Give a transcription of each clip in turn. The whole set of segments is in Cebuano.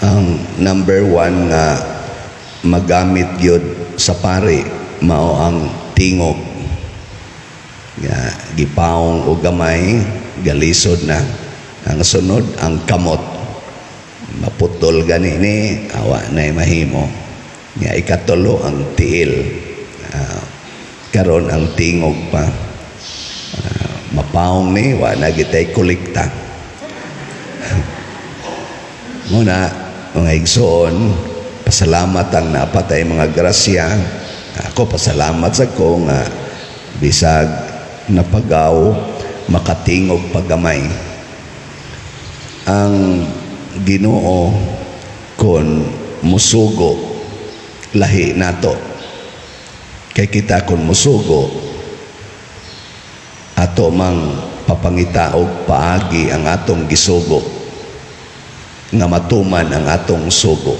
Ang number one nga magamit gyud sa pari mao ang tingog. Nga gipaong og gamay, galisod na. Ang sunod, ang kamot. Maputol gani ni, awa na mahimo. Nga ikatulo, ang tiil. Karon ang tingog pa. Mapaong ni, wa na gitay kolekta. Muna, mga igsoon, pasalamat ang napatay mga grasya. Ako, pasalamat sa ko nga bisag napagaw, makatingog pagamay. Ang Ginoo kon musugo, lahi nato. Kay kita kon musugo, ato mang papangita og paagi ang atong gisugo nga matuman ang atong sugo.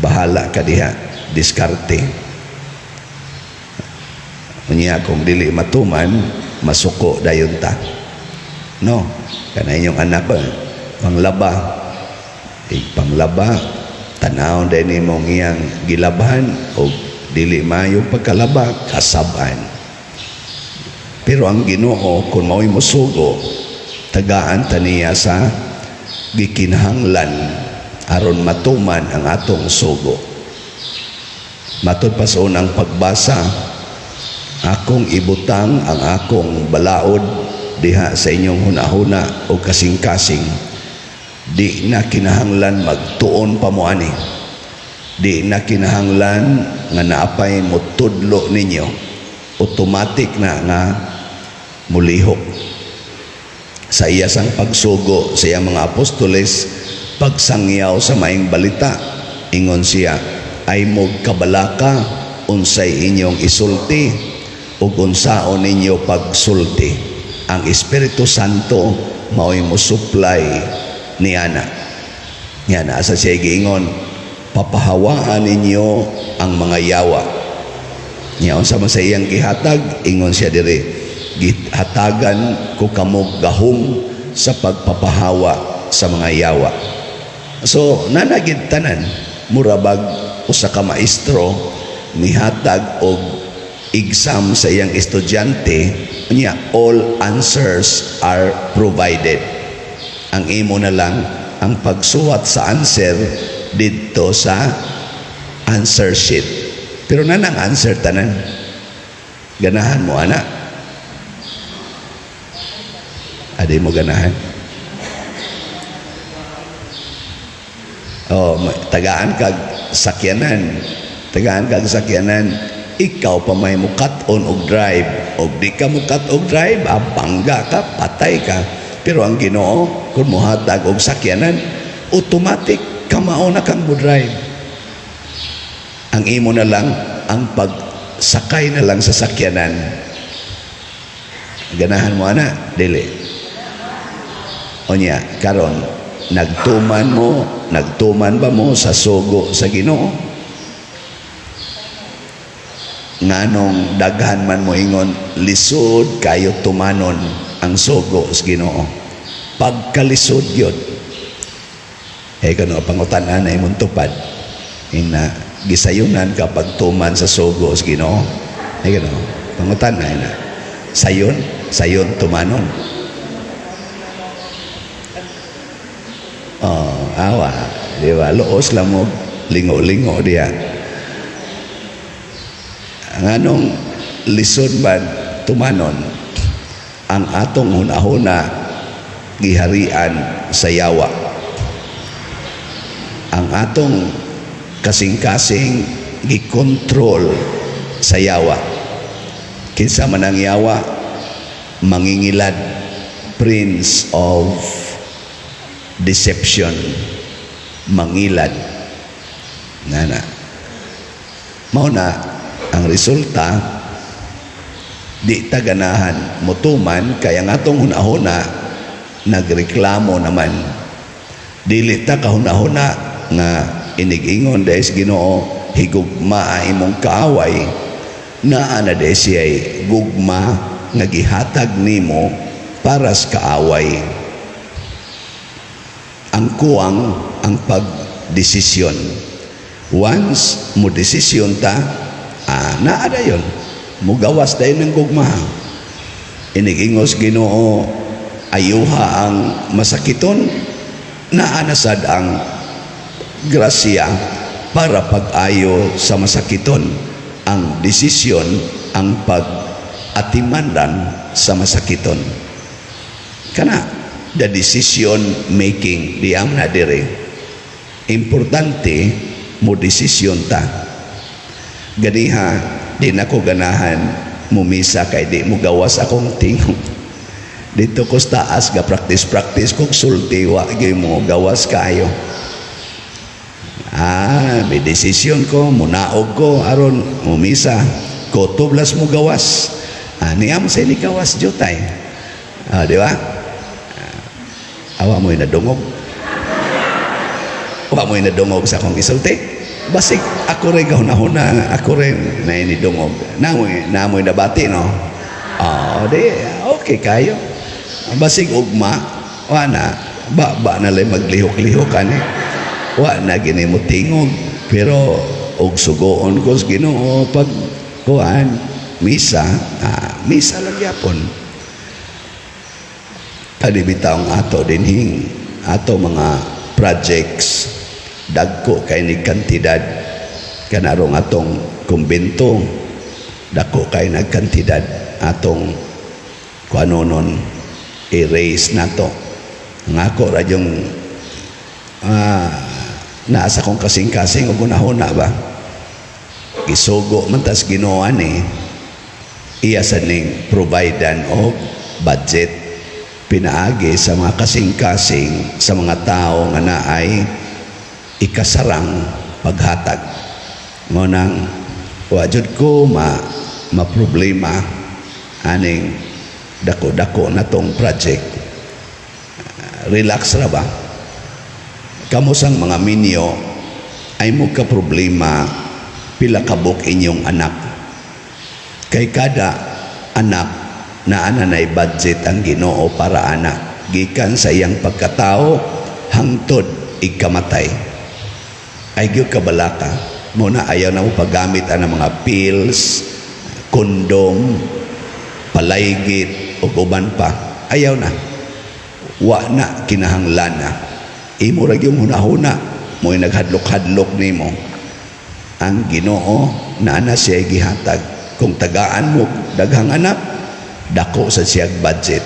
Bahala ka diha, diskarte. Unya kung dili matuman, masuko dayon ta. No, kana inyong anak ko, panglaba. Eh, panglaba, tanaw din nimo iyang gilabhan o dili maayo pagkalaba, kasab-an. Pero ang Ginoo kung mao'y musugo, tagaan ta niya sa gikinahanglan aron matuman ang atong sugo. Matud pa sa unang pagbasa, akong ibutang ang akong balaod diha sa inyong hunahuna o kasing-kasing. Di na kinahanglan magtuon pa mo ani. Di na kinahanglan nga naapay mo tudlo ninyo. Automatic na nga mulihok. Sa iya sang pagsugo sa iyang mga apostoles, pagsangyaw sa maing balita, ingon siya, "Ay mo kabalaka unsay inyong isulti ug unsaon ninyo pagsulti. Ang Espiritu Santo mao'y mo supply niana." Nya naa sa siya giingon, "Papahawaan ninyo ang mga yawa." Nya unsa man sa iyang gihatag, ingon siya diri, "Gihatagan ko kamo gahom sa pagpapahawa sa mga yawa." So nanagid tanan, mura bag usa ka maestro nihatag og exam sa iyang estudyante, niya all answers are provided. Ang imo na lang ang pagsuwat sa answer didto sa answer sheet. Pero nanang answer tanan. Ganahan mo ana? Adi mo ganahan? Oh, tagaan kag sakyanan. Tagaan kag sakyanan. Ikaw pa may mukat-on og drive. Og di ka mukat og drive, bangga ka, patay ka. Pero ang Ginoo, kung muhatag og sakyanan, automatic kamao na kang mo drive. Ang imo na lang ang pagsakay na lang sa sakyanan. Ganahan mo ana? Dili. Onya, karon nagtuman mo, nagtuman ba mo sa sugo sa Ginoo? Nganong daghan man mo ingon, lisod kayo tumanon ang sugo sa Ginoo? Pagkalisod yun. Eh kano pangutan-an ay imong tupad. Ina gisayunan kapag tuman sa sugo sa Ginoo. Eh kano pangutan-an na. Sayon, sayon tumanon. Oh, awa, di ba? Luos lang mo lingo-lingo diya. Ang anong lisod ba tumanon? Ang atong hunahuna giharian sa yawa. Ang atong kasing-kasing gikontrol sa yawa. Kinsa man ang yawa? Mangingilad, prince of deception, mangilad. Nana. Mao na ang resulta, di ta ganahan mutuman kay ang atong hunahuna nagreklamo naman. Dili ta kahunahuna nga inigingon dahil sa Ginoo, higugma imong kaaway, naa na dahil siya'y gugma nga gihatag nimo para sa kaaway. Ang kuwang ang pag pagdesisyon. Once mo desisyon ta, naa dayon, mugawas dayon ng gugma. Inigingos Ginoo, ayuha ang masakiton, naa na sad ang grasya para pag-ayo sa masakiton. Ang desisyon, ang pag-atimandan sa masakiton. Kana, the decision making diam na dire. Importante mo desisyon ta. Ganiha, di na ko ganahan mumisa kay di mo gawas akong tingog. Dito ko sa taas ga practice practice kog sulti, wa gyud mo gawas kayo. May desisyon ko, munaog ko aron mumisa. Ko tublas mo gawas. Niya mo sa ini gawas jutay. Di ba? Awa mo'y nadungog. Wa mo'y nadungog sa akong gisulti. Basig ako rin gahuna-huna, ako rin na inidungog. Namoy nabati, no? Di, okay kayo. Basig ugma, wa na, ba, ba na lang maglihok-lihok ani. Wa na gini mo tingog. Pero, og sugoon ko sa Ginoo pag kuan, misa, misa lang yapon. Kani bitawng ato dinhing ato mga projects, dagko kay ni kantidad. Kanarong atong kumbento, dako kay nagkantidad atong kuanonon i-raise nato. Ang ako ra yung naa sa kong kasing-kasing ug hunahuna ba, gisugo man tas Ginoo ani, iya sa ning providean og budget pinaagi sa mga kasing-kasing sa mga tao nga naay ikasarang paghatag. Mo nang wa jud ko ma maproblema aning dako-dako na tong project. Relax ra ba. Kamo sang mga minyo, ay mo ka problema pila kabuk inyong anak, kay kada anak na ana nay budget ang Ginoo para ana gikan sa iyang pagkatao hangtod ikamatay. Ay gyud kabalaka mo na, ayaw na mo paggamit ang mga pills, kondom, palaygit ug uban pa. Ayaw na, wa na kinahanglan na. Imo ra gyud hunahuna mo'y naghadlok-hadlok nimo. Ang Ginoo na ana siya gihatag. Kung tagaan mo daghang anak, dako sa siyag budget,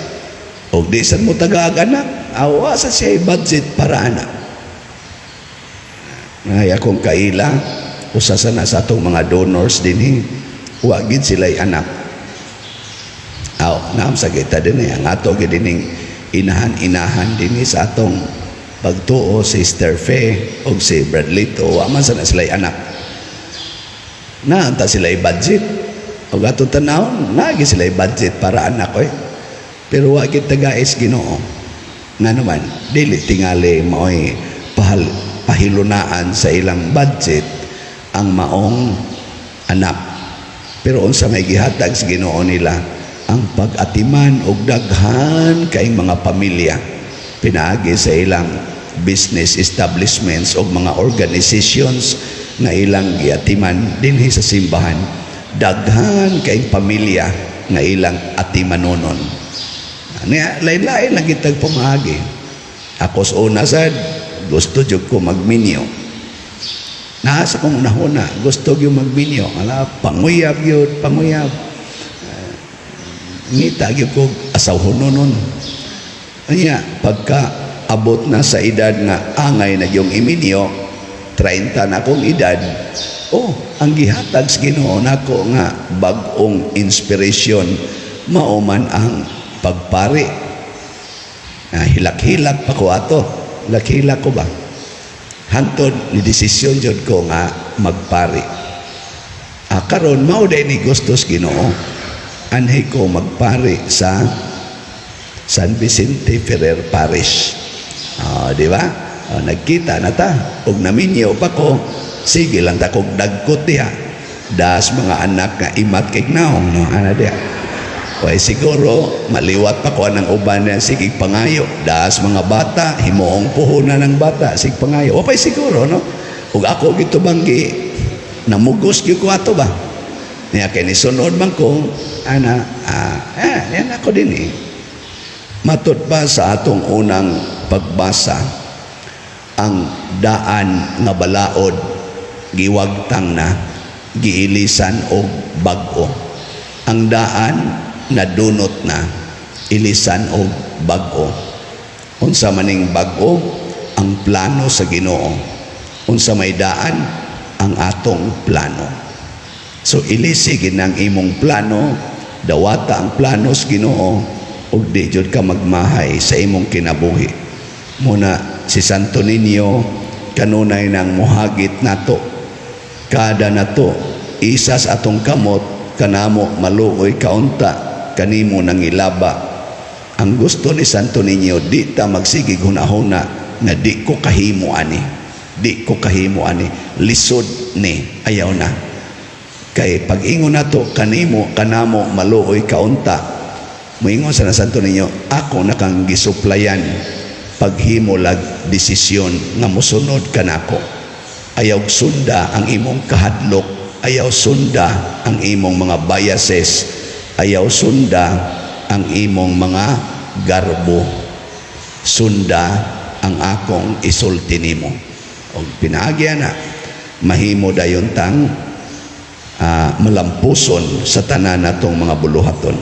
og di sad mo tagaag anak, awa sa siya budget para ana. Ay akong kaila, usa sa na sa atong mga donors dinhi, wa gid sila'y anak. Aw, naam sa kita dinhi ang ato gid dining inahan-inahan dinhi sa atong pagtuo, si Sister Fe o si Bradlito, wa man sa na sila'y anak. Naanta sila'y budget. O atong tanawon, naagi sila'y budget para anak oy. Pero wa gid tagais Ginoo. Nga naman, dili tingali maoy pahilunaan sa ilang budget ang maong anak. Pero unsa may gihatag sa Ginoo nila, ang pag-atiman og daghan kay mga pamilya pinaagi sa ilang business establishments o mga organizations nga ilang giatiman dinhi sa simbahan. Daghan kay pamilya nga ilang atimanonon. Niya, lain-lain lang kitag pamaagi. Ako sa una sad, gusto jud ko magminyo. Naa sa kong unahuna, gusto gyud magminyo. Ala, panguyab gyud, panguyab. Ngita gyud ko asawhonon. Anya, pagka abot na sa edad nga angay na yung iminyo, 30 na akong edad, oh, ang gihatag sa Ginoo nako nga bag-ong inspiration mao man ang pagpari. Hilak-hilak pa ko ato. Hilak-hilak ko ba? Hantod ni desisyon jud ko nga magpari. Karon mao day ni gustos Ginoo. Anhi ko magpari sa San Vicente Ferrer Parish. Di ba? Nagkita na ta. Ug naminyo pa ko, sige lang ta kog dagkot diha. Das mga anak nga imat kay naong, no? Ana diha. Kaya siguro, maliwat pa ko ng uban na sige pangayo. Das mga bata, himuong puhunan ng bata, sige pangayo. O pa'y siguro, no? Ug ako gitubanggi, namugos gyud ko ato ba? Niya kay nisunod man ko, ana, yan ako din eh. Matud pa sa atong unang pagbasa, ang daan nga balaod giwagtang na, giilisan og bag-o. Ang daan nadunot na, ilisan og bag-o. Unsa maning bag-o? Ang plano sa Ginoo. Unsa may daan? Ang atong plano. So ilisi gid ang imong plano, dawata ang plano sa Ginoo ug di jud ka magmahay sa imong kinabuhi. Muna si Santo Niño kanunay nang muhagit nato. Kada nato isas atong kamot kanamo maluoy kaunta kanimo nangilaba. Ang gusto ni Santo Niño, di ta magsigig hunahuna nga di ko kahimo ani. Di ko kahimo ani. Lisod ni, ayaw na. Kay pag ingon nato kanimo kanamo maluoy kaunta, moingon sa na Santo Niño, ako na kang gisuplayan paghimo lag desisyon nga mosunod kanako. Ayaw sunda ang imong kahadlok, ayaw sunda ang imong mga biases, ayaw sunda ang imong mga garbo. Sunda ang akong isulti nimo. Og pinaagya na mahimo dayon tang malampuson sa tanan natong mga buluhaton.